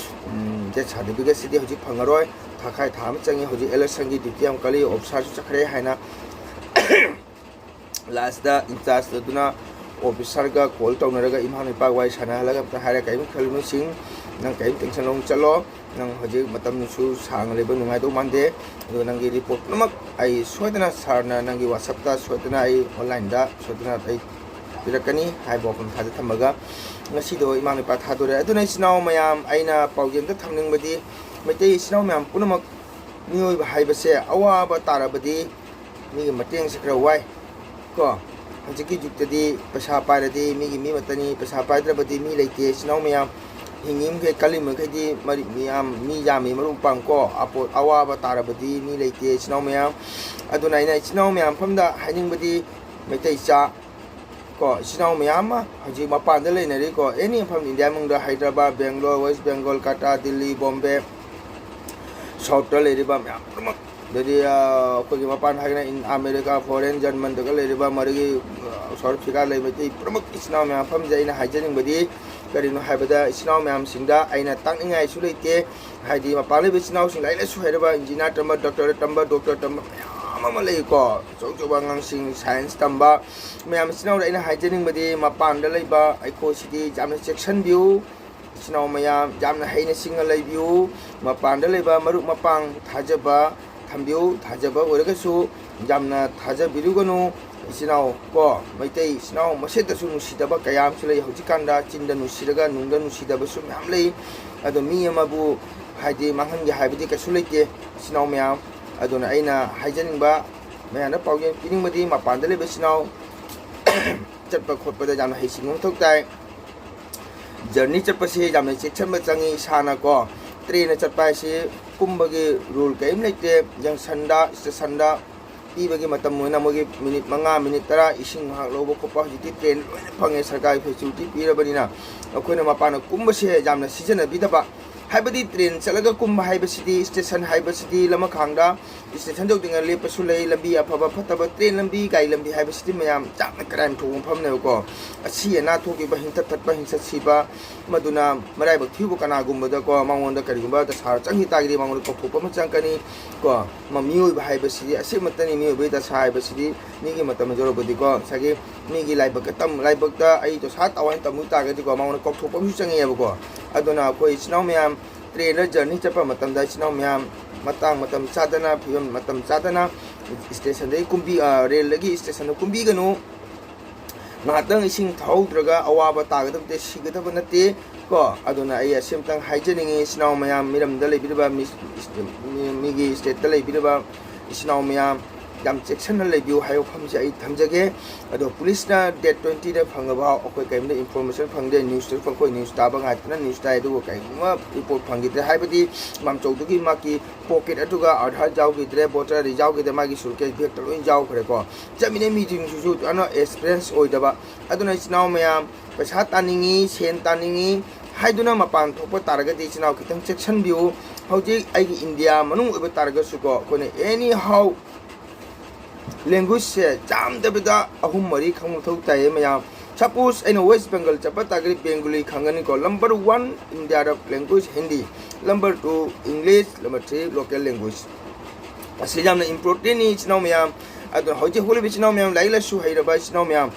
ꯎꯝ, ꯗꯦꯠ ꯁꯥꯔꯇꯤꯐꯤꯀꯦꯠꯁꯤꯗꯤ ꯍꯧꯖꯤꯛ ꯐꯪꯉꯔꯣꯏ, ꯊꯥꯈꯥꯏ ꯊꯥ ꯑꯃ ꯆꯪꯉꯤ, ꯍꯧꯖꯤꯛ ꯑꯦꯂꯦꯛꯁꯟꯒꯤ ꯗ꯭ꯌꯨꯇꯤ ꯌꯥꯝ ꯀꯜꯂꯤ, ꯑꯣꯐꯤꯁꯥꯔꯁꯨ ꯆꯠꯈ꯭ꯔꯦ ꯍꯥꯏꯅ ꯂꯥꯁꯇ ꯏꯟꯆꯥꯔꯖ ꯑꯗꯨꯅ ꯑꯣꯐꯤꯁꯥꯔꯒ ꯀꯣꯜ ꯇꯧꯅꯔꯒ ꯏꯃꯥ ꯏꯄꯥ ꯋꯥꯔꯤ ꯁꯥꯟꯅꯍꯜꯂꯒ ꯑꯝꯇ ꯍꯥꯏꯔꯦ, "ꯀꯔꯤꯝ ꯈꯜꯂꯨꯅꯨ ꯁꯤꯡ, ꯅꯪ ꯀꯔꯤꯝ ꯇꯦꯟꯁꯟ ꯂꯧꯅꯨ, ꯆꯠꯂꯣ, ꯅꯪ ꯍꯧꯖꯤꯛ ꯃꯇꯝꯁꯨ ꯁꯥꯡꯅ ꯂꯩꯕ ꯅꯨꯡꯉꯥꯏꯗꯧ ꯃꯥꯟꯗꯦ, ꯑꯗꯨꯒ ꯅꯪꯒꯤ ꯔꯤꯄꯣꯔꯠ ꯄꯨꯝꯅꯃꯛ ꯑꯩ ꯁꯣꯏꯗꯅ ꯁꯥꯔꯅ ꯅꯪꯒꯤ ꯋꯥꯆꯞꯇ ꯁꯣꯏꯗꯅ ꯑꯩ ꯑꯣꯟꯂꯥꯏꯟꯗ ꯁꯣꯏꯗꯅ ꯑꯩ ꯄꯤꯔꯛꯀꯅꯤ" ꯍꯥꯏꯕ ꯋꯥꯐꯝ ꯊꯥꯖ ꯊꯝꯃꯒ ꯉꯁꯤꯗꯣ ꯏꯃꯥ ꯏꯄꯥ ꯊꯥꯗꯣꯔꯦ꯫ ꯑꯗꯨꯅ ꯏꯆꯤꯟ ꯏꯅꯥꯎ ꯃꯌꯥꯝ, ꯑꯩꯅ ꯄꯥꯎꯖꯦꯜ ꯑꯝꯇ ꯊꯝꯅꯤꯡꯕꯗꯤ ꯃꯩꯇꯩ ꯏꯆꯤꯟ ꯏꯅꯥꯎ ꯃꯌꯥꯝ ꯄꯨꯝꯅꯃꯛ ꯃꯤꯑꯣꯏꯕ ꯍꯥꯏꯕꯁꯦ ꯑꯋꯥꯕ ꯇꯥꯔꯕꯗꯤ ꯃꯤꯒꯤ ꯃꯇꯦꯡꯁꯦ ꯈꯔ ꯋꯥꯏ ꯀꯣ꯫ ꯍꯧꯖꯤꯛꯀꯤ ꯖꯨꯛꯇꯗꯤ ꯄꯩꯁꯥ ꯄꯥꯏꯔꯗꯤ ꯃꯤꯒꯤ ꯃꯤ ꯃꯛꯇꯅꯤ, ꯄꯩꯁꯥ ꯄꯥꯏꯗ꯭ꯔꯕꯗꯤ ꯃꯤ ꯂꯩꯇꯦ꯫ ꯏꯆꯤꯟ ꯏꯅꯥꯎ ꯃꯌꯥꯝ ꯍꯤꯡꯉꯤ ꯃꯈꯩ, ꯀꯜꯂꯤ ꯃꯈꯩꯗꯤ ꯃꯔꯤ-, ꯃꯤꯌꯥꯝ, ꯃꯤ ꯌꯥꯝꯃꯤ ꯃꯔꯨꯞ ꯃꯄꯥꯡ ꯀꯣ꯫ ꯑꯄꯣ-, ꯑꯋꯥꯕ ꯇꯥꯔꯕꯗꯤ ꯃꯤ ꯂꯩꯇꯦ ꯏꯆꯤꯟ ꯏꯅꯥꯎ ꯃꯌꯥꯝ꯫ ꯑꯗꯨꯅ ꯑꯩꯅ ꯏꯆꯤꯟ ꯏꯅꯥꯎ ꯃꯌꯥꯝ ꯃꯐꯝꯗ ꯍꯥꯏꯅꯤꯡꯕꯗꯤ ꯃꯩꯇꯩ ꯆꯥ ꯀꯣ, ꯏꯆꯤꯟ ꯏꯅꯥꯎ ꯃꯌꯥꯝ ꯑꯃ ꯍꯧꯖꯤꯛ ꯃꯄꯥꯟꯗ ꯂꯩꯅꯔꯤꯀꯣ, ꯑꯦꯅꯤ ꯃꯐꯝ ꯏꯟꯗꯤꯌꯥ ꯃꯅꯨꯡꯗ, ꯍꯥꯏꯗ꯭ꯔꯕꯥꯗ, ꯕꯦꯡꯒ꯭ꯂꯣꯔ, ꯋꯦꯁ ꯕꯦꯡꯒꯣꯜ, ꯀꯇꯥ, ꯗꯤꯜꯂꯤ, ꯕꯣꯝꯕꯦ, ꯁꯥꯎꯠꯇ ꯂꯩꯔꯤꯕ ꯃꯌꯥꯝ ꯄꯨꯝꯅꯃꯛ, ꯑꯗꯩꯗꯤ, ꯑ, ꯑꯩꯈꯣꯏꯒꯤ ꯃꯄꯥꯟ ꯍꯥꯏꯔꯒꯅ ꯏꯟ-, ꯑꯃꯦꯔꯤꯀꯥ, ꯐꯣꯔꯦꯟ, ꯖꯔꯃꯟꯗꯒ ꯂꯩꯔꯤꯕ, ꯃꯗꯨꯒꯤ, ꯑ, ꯁꯥꯎꯠ ꯑꯐ꯭ꯔꯤꯀꯥ ꯂꯩꯕ ꯃꯩꯇꯩ ꯄꯨꯝꯅꯃꯛ ꯏꯆꯤꯟ ꯏꯅꯥꯎ ꯃꯌꯥꯝ ꯃꯐꯝꯁꯦ ꯑꯩꯅ ꯍꯥꯏꯖꯅꯤꯡꯕꯗꯤ ꯀꯔꯤꯅꯣ ꯍꯥꯏꯕꯗ, ꯏꯆꯤꯟ ꯏꯅꯥꯎ ꯃꯌꯥꯝꯁꯤꯡꯗ ꯑꯩꯅ ꯇꯥꯛꯅꯤꯡꯉꯥꯏꯁꯨ ꯂꯩꯇꯦ꯫ ꯍꯥꯏꯗꯤ ꯃꯄꯥꯟ ꯂꯩꯕ ꯏꯆꯤꯟ ꯏꯅꯥꯎꯁꯤꯡ ꯂꯥꯏꯔꯤꯛ ꯂꯥꯏꯁꯨ ꯍꯩꯔꯕ, ꯏꯟꯖꯤꯅꯤꯌꯥꯔ ꯇꯝꯕ, ꯗꯣꯛꯇꯔ ꯇꯝꯕ, ꯗꯣꯛꯇꯔ ꯇꯝꯕ ꯃꯌꯥꯝ ꯑꯃ ꯂꯩꯀꯣ, ꯑꯆꯧ ꯑꯆꯧꯕ ꯑꯉꯥꯡꯁꯤꯡ, ꯁꯥꯏꯟꯁ ꯇꯝꯕ ꯃꯌꯥꯝ ꯏꯆꯤꯟ ꯏꯅꯥꯎꯗ ꯑꯩꯅ ꯍꯥꯏꯖꯅꯤꯡꯕꯗꯤ ꯃꯄꯥꯟꯗ ꯂꯩꯕ ꯑꯩꯈꯣꯏꯁꯤꯗꯤ ꯌꯥꯝꯅ ꯆꯦꯛꯁꯤꯟꯕꯤꯌꯨ꯫ ꯏꯆꯤꯟ ꯏꯅꯥꯎ ꯃꯌꯥꯝ ꯌꯥꯝꯅ ꯍꯩꯅ ꯁꯤꯡꯅ ꯂꯩꯕꯤꯌꯨ꯫ ꯃꯄꯥꯟꯗ ꯂꯩꯕ ꯃꯔꯨꯞ ꯃꯄꯥꯡ ꯊꯥꯖꯕ ꯊꯝꯕꯤꯌꯨ꯫ ꯊꯥꯖꯕ ꯑꯣꯏꯔꯒꯁꯨ ꯌꯥꯝꯅ ꯊꯥꯖꯕꯤꯔꯨꯒꯅꯨ꯫ ꯏꯆꯤꯟ ꯏꯅꯥꯎ ꯀꯣ, ꯃꯩꯇꯩ ꯏꯆꯤꯟ ꯏꯅꯥꯎ ꯃꯁꯦꯟꯗꯁꯨ ꯅꯨꯡꯁꯤꯗꯕ ꯀꯌꯥ ꯑꯃꯁꯨ ꯂꯩ꯫ ꯍꯧꯖꯤꯛꯀꯥꯟꯗ ꯆꯤꯟꯗ ꯅꯨꯡꯁꯤꯔꯒ ꯅꯨꯡꯗ ꯅꯨꯡꯁꯤꯗꯕꯁꯨ ꯃꯌꯥꯝ ꯂꯩ꯫ ꯑꯗꯣ ꯃꯤ ꯑꯃꯕꯨ ꯍꯥꯏꯗꯤ ꯃꯥꯡꯍꯟꯒꯦ ꯍꯥꯏꯕꯗꯤ ꯀꯩꯁꯨ ꯂꯩꯇꯦ, ꯏꯆꯤꯟ ꯏꯅꯥꯎ ꯃꯌꯥꯝ꯫ ꯑꯗꯨꯅ ꯑꯩꯅ ꯍꯥꯏꯖꯅꯤꯡꯕ, ꯃꯌꯥꯝꯗ ꯄꯥꯎꯖꯦꯜ ꯄꯤꯅꯤꯡꯕꯗꯤ, ꯃꯄꯥꯟꯗ ꯂꯩꯕ ꯏꯆꯤꯟ ꯏꯅꯥꯎ ꯆꯠꯄ ꯈꯣꯠꯄꯗ ꯌꯥꯝꯅ ꯍꯩꯁꯤꯡꯕ ꯃꯊꯧ ꯇꯥꯏ꯫ ꯖꯔꯅꯤ ꯆꯠꯄꯁꯤ ꯌꯥꯝꯅ ꯆꯦꯛꯁꯤꯟꯕ ꯆꯪꯉꯤ꯫ ꯏꯁꯥꯅ ꯀꯣ, ꯇ꯭ꯔꯦꯟꯗ ꯆꯠꯄ ꯍꯥꯏꯁꯤ ꯀꯨꯝꯕꯒꯤ ꯔꯨꯜ ꯀꯔꯤꯝ ꯂꯩꯇꯦ꯫ ꯖꯪꯁꯟꯗ, ꯏꯁꯇꯦꯁꯟꯗ ꯄꯤꯕꯒꯤ ꯃꯇꯝ ꯑꯣꯏꯅ ꯃꯣꯏꯒꯤ ꯃꯤꯅꯤꯠ ꯃꯉꯥ, ꯃꯤꯅꯤꯠ ꯇꯔꯥ ꯏꯁꯤꯡ ꯉꯥꯏꯍꯥꯛ ꯂꯧꯕ ꯈꯣꯠꯄ ꯍꯧꯖꯤꯛꯇꯤ ꯇ꯭ꯔꯦꯟ ꯂꯣꯏꯅ ꯐꯪꯉꯦ, ꯁꯔꯀꯥꯔꯒꯤ ꯐꯦꯁꯤꯂꯤꯇꯤ ꯄꯤꯔꯕꯅꯤꯅ꯫ ꯑꯩꯈꯣꯏꯅ ꯃꯄꯥꯟꯗ ꯀꯨꯝꯕꯁꯦ ꯌꯥꯝꯅ ꯁꯤꯖꯤꯟꯅꯕꯤꯗꯕ, ꯍꯥꯏꯕꯗꯤ ꯇ꯭ꯔꯦꯟ ꯆꯠꯂꯒ ꯀꯨꯝꯕ ꯍꯥꯏꯕꯁꯤꯗꯤ, ꯏꯁꯇꯦꯁꯟ ꯍꯥꯏꯕꯁꯤꯗꯤ ꯂꯃꯈꯥꯡꯗ ꯏꯁꯇꯦꯁꯟ ꯌꯧꯗ꯭ꯔꯤꯉꯩ ꯂꯦꯞꯄꯁꯨ ꯂꯩ꯫ ꯂꯝꯕꯤ ꯑꯐꯕ ꯐꯠꯇꯕ, ꯇ꯭ꯔꯦꯟ ꯂꯝꯕꯤ, ꯒꯥꯔꯤ ꯂꯝꯕꯤ ꯍꯥꯏꯕꯁꯤꯗꯤ ꯃꯌꯥꯝ ꯌꯥꯝꯅ ꯀ꯭ꯔꯥꯏꯝ ꯊꯣꯛꯄ ꯃꯐꯝꯅꯦꯕꯀꯣ꯫ ꯑꯁꯤ ꯑꯅꯥ ꯊꯣꯛꯈꯤꯕ, ꯍꯤꯡꯁꯠ ꯊꯠꯄ, ꯍꯤꯡꯁꯠ ꯁꯤꯕ, ꯃꯗꯨꯅ ꯃꯔꯥꯏꯕꯛ ꯊꯤꯕ ꯀꯅꯥꯒꯨꯝꯕꯗꯀꯣ, ꯃꯉꯣꯟꯗ ꯀꯔꯤꯒꯨꯝꯕ ꯗꯁꯥ ꯆꯪꯈꯤ ꯇꯥꯔꯒꯗꯤ ꯃꯉꯣꯟꯗ ꯀꯥꯎꯊꯣꯛꯄ ꯑꯃ ꯆꯪꯉꯛꯀꯅꯤ ꯀꯣ꯫ ꯃ-, ꯃꯤꯑꯣꯏꯕ ꯍꯥꯏꯕꯁꯤꯗꯤ ꯑꯁꯤꯃꯛꯇꯅꯤ, ꯃꯤꯑꯣꯏꯕꯒꯤ ꯗꯁꯥ ꯍꯥꯏꯕꯁꯤꯗꯤ ꯃꯤꯒꯤ ꯃꯇꯝ ꯌꯧꯔꯛꯄꯗꯤꯀꯣ, ꯉꯁꯥꯏꯒꯤ ꯃꯤꯒꯤ ꯂꯥꯏꯕꯛꯇ ꯇꯝ-, ꯂꯥꯏꯕꯛꯇ ꯑꯩ ꯗꯁꯥ ꯇꯥꯎ ꯍꯥꯏꯅ ꯇꯝꯃꯨ ꯇꯥꯔꯒꯗꯤꯀꯣ, ꯃꯉꯣꯟꯗ ꯀꯥꯎꯊꯣꯛꯄ ꯑꯃꯁꯨ ꯆꯪꯉꯛꯑꯦꯕꯀꯣ꯫ ꯑꯗꯨꯅ ꯑꯩꯈꯣꯏ ꯏꯆꯤꯟ ꯏꯅꯥꯎ ꯃꯌꯥꯝ ꯇ꯭ꯔꯦꯟꯗ ꯖꯔꯅꯤ ꯆꯠꯄ ꯃꯇꯝꯗ ꯏꯆꯤꯟ ꯏꯅꯥꯎ ꯃꯌꯥꯝ ꯃꯇꯥꯡ ꯃꯇꯝ ꯆꯥꯗꯅ, ꯐꯤꯕꯝ ꯃꯇꯝ ꯆꯥꯗꯅ ꯏꯁꯇꯦꯁꯟꯗꯒꯤ ꯀꯨꯝꯕꯤ-, ꯑ, ꯔꯦꯜꯗꯒꯤ ꯏꯁꯇꯦꯁꯟꯗ ꯀꯨꯝꯕꯤꯒꯅꯨ꯫ ꯉꯥꯏꯍꯥꯛꯇꯪ ꯏꯁꯤꯡ ꯊꯛꯍꯧꯗ꯭ꯔꯒ ꯑꯋꯥꯕ ꯇꯥꯒꯗꯕꯗꯤ ꯁꯤꯒꯗꯕ ꯅꯠꯇꯦ ꯀꯣ꯫ ꯑꯗꯨꯅ ꯑꯩ ꯑꯁꯤ ꯑꯃꯇꯪ ꯍꯥꯏꯖꯅꯤꯡꯉꯤ, ꯏꯆꯤꯟ ꯏꯅꯥꯎ ꯃꯌꯥꯝ, ꯃꯤꯔꯝꯗ ꯂꯩꯕꯤꯔꯤꯕ, ꯃꯤ-, ꯃꯤ-, ꯃꯤꯒꯤ ꯁ꯭ꯇꯦꯠꯇ ꯂꯩꯕꯤꯔꯤꯕ ꯏꯆꯤꯟ ꯏꯅꯥꯎ ꯃꯌꯥꯝ, ꯌꯥꯝ ꯆꯦꯛꯁꯤꯟꯅ ꯂꯩꯕꯤꯌꯨ ꯍꯥꯏꯕ ꯋꯥꯐꯝꯁꯦ ꯑꯩ ꯊꯝꯖꯒꯦ꯫ ꯑꯗꯣ ꯄꯨꯂꯤꯁꯅ ꯗꯦꯠ ꯇ꯭ꯋꯦꯟꯇꯤꯗ ꯐꯪꯉꯕ ꯑꯩꯈꯣꯏ ꯀꯔꯤꯝꯇ ꯏꯟꯐꯣꯔꯃꯦꯁꯟ ꯐꯪꯗꯦ꯫ ꯅ꯭ꯌꯨꯁꯇꯁꯨ ꯑꯩꯈꯣꯏ ꯅ꯭ꯌꯨꯁ ꯇꯥꯕ ꯉꯥꯛꯇꯅ ꯅ꯭ꯌꯨꯁ ꯇꯥꯏ, ꯑꯗꯨꯕꯨ ꯀꯔꯤꯒꯨꯝꯕ ꯔꯤꯄꯣꯔꯠ ꯐꯪꯈꯤꯗ꯭ꯔꯦ꯫ ꯍꯥꯏꯕꯗꯤ ꯃꯥꯝꯆꯧꯗꯨꯒꯤ ꯃꯥꯒꯤ ꯄꯣꯀꯦꯠ ꯑꯗꯨꯒ ꯑꯥꯙꯥꯔ ꯌꯥꯎꯈꯤꯗ꯭ꯔꯦ, ꯚꯣꯇꯔ ꯑꯥꯏ ꯗꯤ ꯌꯥꯎꯈꯤꯗ꯭ꯔꯦ, ꯃꯥꯒꯤ ꯁꯨꯠꯀꯦꯁ ꯕꯦꯒꯇ ꯂꯣꯏ ꯌꯥꯎꯈ꯭ꯔꯦꯀꯣ꯫ ꯆꯠꯃꯤꯟꯅꯩ ꯃꯤꯁꯤꯡꯁꯤꯁꯨ ꯌꯥꯝꯅ ꯑꯦꯛꯁꯄꯤꯔꯤꯌꯦꯟꯁ ꯑꯣꯏꯗꯕ꯫ ꯑꯗꯨꯅ ꯏꯆꯤꯟ ꯏꯅꯥꯎ ꯃꯌꯥꯝ, ꯄꯩꯁꯥ ꯇꯥꯅꯤꯡꯉꯤ, ꯁꯦꯟ ꯇꯥꯅꯤꯡꯉꯤ ꯍꯥꯏꯗꯨꯅ ꯃꯄꯥꯟ ꯊꯣꯛꯄ ꯇꯥꯔꯒꯗꯤ ꯏꯆꯤꯟ ꯏꯅꯥꯎ ꯈꯤꯇꯪ ꯆꯦꯛꯁꯤꯟꯕꯤꯌꯨ꯫ ꯍꯧꯖꯤꯛ ꯑꯩꯒꯤ ꯏꯟꯗꯤꯌꯥ ꯃꯅꯨꯡ ꯑꯣꯏꯕ ꯇꯥꯔꯒꯁꯨꯀꯣ, ꯑꯩꯈꯣꯏꯅ ꯑꯦꯅꯤ ꯍꯥꯎ ꯂꯦꯡꯒ꯭ꯋꯦꯖꯁꯦ ꯌꯥꯝꯗꯕꯤꯗ ꯑꯍꯨꯝ ꯃꯔꯤ ꯈꯪꯕ ꯃꯊꯧ ꯇꯥꯏꯌꯦ ꯃꯌꯥꯝ꯫ ꯁꯄꯣꯁ ꯑꯩꯅ ꯋꯦꯁ ꯕꯦꯡꯒꯜ ꯆꯠꯄ ꯇꯥꯔꯒꯗꯤ ꯕꯦꯡꯒꯣꯂꯤ ꯈꯪꯒꯅꯤꯀꯣ꯫ ꯅꯝꯕꯔ ꯋꯥꯟ ꯏꯟꯗꯤꯌꯥꯗ language Hindi, number two English, number three local language. ꯑꯁꯤ ꯌꯥꯝꯅ ꯏꯝꯄꯣꯔꯇꯦꯟꯅꯤ ꯏꯆꯤꯟ ꯏꯅꯥꯎ ꯃꯌꯥꯝ꯫ ꯑꯗꯨꯅ ꯍꯧꯖꯤꯛ ꯍꯧꯒꯠꯂꯤꯕ ꯏꯆꯤꯟ ꯏꯅꯥꯎ ꯃꯌꯥꯝ, ꯂꯥꯏꯔꯤꯛ ꯂꯥꯏꯁꯨ ꯍꯩꯔꯕ ꯏꯆꯤꯟ ꯏꯅꯥꯎ ꯃꯌꯥꯝ,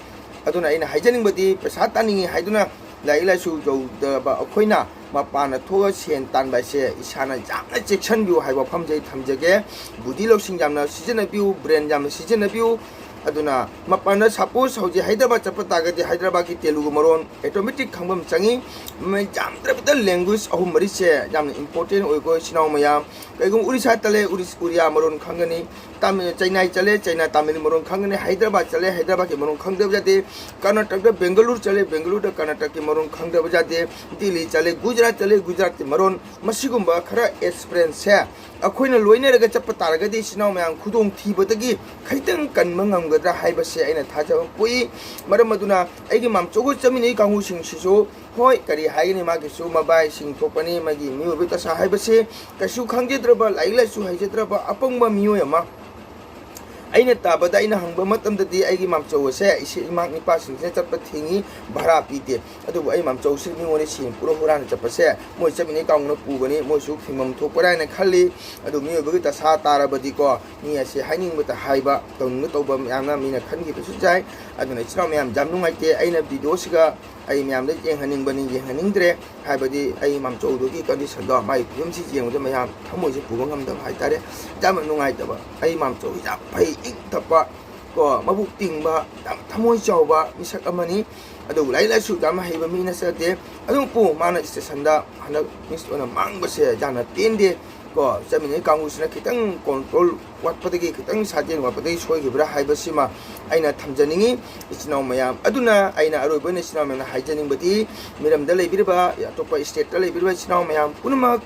ꯑꯗꯨꯅ ꯑꯩꯅ ꯍꯥꯏꯖꯅꯤꯡꯕꯗꯤ ꯄꯩꯁꯥ ꯇꯥꯅꯤꯡꯉꯤ ꯍꯥꯏꯗꯨꯅ ꯂꯥꯏꯔꯤꯛ ꯂꯥꯏꯁꯨ ꯌꯧꯗꯕ ꯑꯩꯈꯣꯏꯅ ꯃꯄꯥꯟꯗ ꯊꯣꯛꯑ ꯁꯦꯟ ꯇꯥꯟꯕ ꯍꯥꯏꯁꯦ ꯏꯁꯥꯅ ꯌꯥꯝꯅ ꯆꯦꯛꯁꯤꯟꯕꯤꯌꯨ ꯍꯥꯏꯕ ꯋꯥꯐꯝꯁꯦ ꯑꯩ ꯊꯝꯖꯒꯦ꯫ ꯕꯨꯙꯤ ꯂꯧꯁꯤꯡ ꯌꯥꯝꯅ ꯁꯤꯖꯤꯟꯅꯕꯤꯌꯨ, ꯕ꯭ꯔꯦꯟ ꯌꯥꯝꯅ ꯁꯤꯖꯤꯟꯅꯕꯤꯌꯨ꯫ ꯑꯗꯨꯅ ꯃꯄꯥꯟꯗ, ꯁꯄꯣꯁ, ꯍꯧꯖꯤꯛ ꯍꯥꯏꯗ꯭ꯔꯕꯥꯗ ꯆꯠꯄ ꯇꯥꯔꯒꯗꯤ ꯍꯥꯏꯗ꯭ꯔꯕꯥꯗꯀꯤ ꯇꯦꯂꯨꯒꯨ ꯃꯔꯣꯟ ꯑꯣꯇꯣꯃꯦꯇꯤꯛ ꯈꯪꯕ ꯑꯃ ꯆꯪꯉꯤ꯫ ꯃ-, ꯌꯥꯝꯗ꯭ꯔꯕꯗ ꯂꯦꯡꯒ꯭ꯋꯦꯖ ꯑꯍꯨꯝ ꯃꯔꯤꯁꯦ ꯌꯥꯝꯅ ꯏꯝꯄꯣꯔꯇꯦꯟ ꯑꯣꯏꯀꯣ, ꯏꯆꯤꯟ ꯏꯅꯥꯎ ꯃꯌꯥꯝ꯫ ꯀꯩꯒꯨꯝꯕ ꯎꯔꯤꯁꯥ ꯆꯠꯂꯦ, ꯎꯔꯤꯁ-, ꯎꯔꯤꯌꯥ ꯃꯔꯣꯟ ꯈꯪꯒꯅꯤ꯫ ꯇꯥꯃꯤꯜ, ꯆꯦꯟꯅꯥꯏ ꯆꯠꯂꯦ, ꯆꯦꯟꯅꯥꯏ ꯇꯥꯃꯤꯜ ꯃꯔꯣꯟ ꯈꯪꯒꯅꯤ꯫ ꯍꯥꯏꯗ꯭ꯔꯕꯥꯗ ꯆꯠꯂꯦ, ꯍꯥꯏꯗ꯭ꯔꯕꯥꯗꯀꯤ ꯃꯔꯣꯟ ꯈꯪꯗꯕ ꯌꯥꯗꯦ꯫ ꯀꯔꯅꯥꯇꯀꯗ ꯕꯦꯡꯒꯂꯨꯔꯨ ꯆꯠꯂꯦ, ꯕꯦꯡꯒꯂꯨꯔꯨꯗ ꯀꯔꯅꯥꯇꯀꯀꯤ ꯃꯔꯣꯟ ꯈꯪꯗꯕ ꯌꯥꯗꯦ꯫ ꯗꯤꯜꯂꯤ ꯆꯠꯂꯦ, ꯒꯨꯖꯔꯥꯠ ꯆꯠꯂꯦ, ꯒꯨꯖꯔꯥꯠꯀꯤ ꯃꯔꯣꯟ꯫ ꯃꯁꯤꯒꯨꯝꯕ ꯈꯔ ꯑꯦꯛꯁꯄꯤꯔꯦꯟꯁꯁꯦ ꯑꯩꯈꯣꯏꯅ ꯂꯣꯏꯅꯔꯒ ꯆꯠꯄ ꯇꯥꯔꯒꯗꯤ, ꯏꯆꯤꯟ ꯏꯅꯥꯎ ꯃꯌꯥꯝ, ꯈꯨꯗꯣꯡꯊꯤꯕꯗꯒꯤ ꯈꯤꯇꯪ ꯀꯟꯕ ꯉꯝꯒꯗ꯭ꯔꯥ ꯍꯥꯏꯕꯁꯦ ꯑꯩꯅ ꯊꯥꯖꯕ ꯄꯣꯛꯏ꯫ ꯃꯔꯝ ꯑꯗꯨꯅ ꯑꯩꯒꯤ ꯃꯥꯝꯆꯧꯒ ꯆꯠꯃꯤꯟꯅꯩ ꯀꯥꯡꯕꯨꯁꯤꯡꯁꯤꯁꯨ, ꯍꯣꯏ, ꯀꯔꯤ ꯍꯥꯏꯒꯅꯤ, ꯃꯥꯒꯤꯁꯨ ꯃꯕꯥꯏꯁꯤꯡ ꯊꯣꯛꯄꯅꯤ, ꯃꯥꯒꯤ ꯃꯤꯑꯣꯏꯕ ꯗꯁꯥ ꯍꯥꯏꯕꯁꯤ ꯀꯩꯁꯨ ꯈꯪꯖꯗ꯭ꯔꯕ, ꯂꯥꯏꯔꯤꯛ ꯂꯥꯏꯁꯨ ꯍꯩꯖꯗ꯭ꯔꯕ ꯑꯄꯪꯕ ꯃꯤꯑꯣꯏ ꯑꯃ꯫ ꯑꯩꯅ ꯇꯥꯕꯗ, ꯑꯩꯅ ꯍꯪꯕ ꯃꯇꯝꯗꯗꯤ ꯑꯩꯒꯤ ꯃꯥꯝꯆꯧ ꯑꯁꯦ ꯏꯆꯦ ꯏꯃꯥ ꯏꯄꯥꯁꯤꯡꯁꯤꯅ ꯆꯠꯄ ꯊꯤꯡꯉꯤ, ꯚꯔꯥ ꯄꯤꯗꯦ꯫ ꯑꯗꯨꯕꯨ ꯑꯩ ꯃꯥꯝꯆꯧꯁꯤ ꯃꯤꯉꯣꯟꯗ ꯁꯦꯟ ꯄꯨꯔ ꯍꯨꯔꯥꯟꯅ ꯆꯠꯄꯁꯦ ꯃꯣꯏ ꯆꯠꯃꯤꯟꯅꯩ ꯀꯥꯡꯕꯨꯅ ꯄꯨꯕꯅꯤ, ꯃꯣꯏꯁꯨ ꯐꯤꯡꯐꯝ ꯊꯣꯛꯄ꯭ꯔꯥ ꯍꯥꯏꯅ ꯈꯜꯂꯤ꯫ ꯑꯗꯨ ꯃꯤꯑꯣꯏꯕꯒꯤ ꯗꯁꯥ ꯇꯥꯔꯕꯗꯤꯀꯣ, ꯃꯤ ꯑꯁꯦ ꯍꯥꯏꯅꯤꯡꯕꯇ ꯍꯥꯏꯕ, ꯇꯧꯅꯤꯡꯕ ꯇꯧꯕ ꯃꯌꯥꯝꯅ ꯃꯤꯅ ꯈꯟꯈꯤꯕꯁꯨ ꯌꯥꯏ꯫ ꯑꯗꯨꯅ ꯏꯆꯤꯟ ꯏꯅꯥꯎ ꯃꯌꯥꯝ, ꯌꯥꯝ ꯅꯨꯡꯉꯥꯏꯇꯦ꯫ ꯑꯩꯅ ꯚꯤꯗꯤꯑꯣꯁꯤꯒ ꯑꯩ ꯃꯌꯥꯝꯗ ꯌꯦꯡꯍꯟꯅꯤꯡꯕꯅꯤ, ꯌꯦꯡꯍꯟꯅꯤꯡꯗ꯭ꯔꯦ꯫ ꯍꯥꯏꯕꯗꯤ ꯑꯩ ꯃꯥꯝꯆꯧꯗꯨꯒꯤ ꯀꯟꯗꯤꯁꯟꯗꯣ, ꯃꯥꯒꯤ ꯐꯤꯕꯝꯁꯤ ꯌꯦꯡꯕꯗ ꯃꯌꯥꯝ ꯊꯃꯣꯏꯁꯦ ꯄꯨꯕ ꯉꯝꯗꯕ ꯍꯥꯏꯇꯥꯔꯦ꯫ ꯌꯥꯝꯅ ꯅꯨꯡꯉꯥꯏꯇꯕ꯫ ꯑꯩ ꯃꯥꯝꯆꯧ ꯌꯥꯝ ꯐꯩ, ꯏꯪ ꯇꯞꯄ, ꯀꯣ, ꯃꯕꯨꯛ ꯇꯤꯡꯕ, ꯌꯥꯝ ꯊꯃꯣꯏ ꯆꯥꯎꯕ ꯃꯤꯁꯛ ꯑꯃꯅꯤ꯫ ꯑꯗꯨꯕꯨ ꯂꯥꯏꯔꯤꯛ ꯂꯥꯏꯁꯨ ꯌꯥꯝ ꯍꯩꯕ ꯃꯤ ꯅꯠꯆꯗꯦ꯫ ꯑꯗꯨꯕꯨ ꯃꯥꯅ ꯁ꯭ꯇꯦꯁꯟꯗ ꯍꯟꯗꯛ ꯃꯤꯁ ꯑꯣꯏꯅ ꯃꯥꯡꯕꯁꯦ ꯌꯥꯝꯅ ꯄꯦꯟꯗꯦ꯫ ꯀꯣ, ꯆꯠꯃꯤꯟꯅꯩ ꯀꯥꯡꯕꯨꯁꯤꯅ ꯈꯤꯇꯪ ꯀꯣꯟꯇ꯭ꯔꯣꯜ ꯋꯥꯠꯄꯗꯒꯤ, ꯈꯤꯇꯪ ꯁꯥꯖꯦꯟ ꯋꯥꯠꯄꯗꯒꯤ ꯁꯣꯏꯈꯤꯕ꯭ꯔꯥ ꯍꯥꯏꯕꯁꯤꯃ ꯑꯩꯅ ꯊꯝꯖꯅꯤꯡꯉꯤ꯫ ꯏꯆꯤꯟ ꯏꯅꯥꯎ ꯃꯌꯥꯝ, ꯑꯗꯨꯅ ꯑꯩꯅ ꯑꯔꯣꯏꯕ ꯑꯣꯏꯅ ꯏꯆꯤꯟ ꯏꯅꯥꯎ ꯃꯌꯥꯝꯅ ꯍꯥꯏꯖꯅꯤꯡꯕꯗꯤ, ꯃꯤꯔꯝꯗ ꯂꯩꯕꯤꯔꯤꯕ, ꯑꯇꯣꯞꯄ ꯁ꯭ꯇꯦꯠꯇ ꯂꯩꯕꯤꯔꯤꯕ ꯏꯆꯤꯟ ꯏꯅꯥꯎ ꯃꯌꯥꯝ ꯄꯨꯝꯅꯃꯛ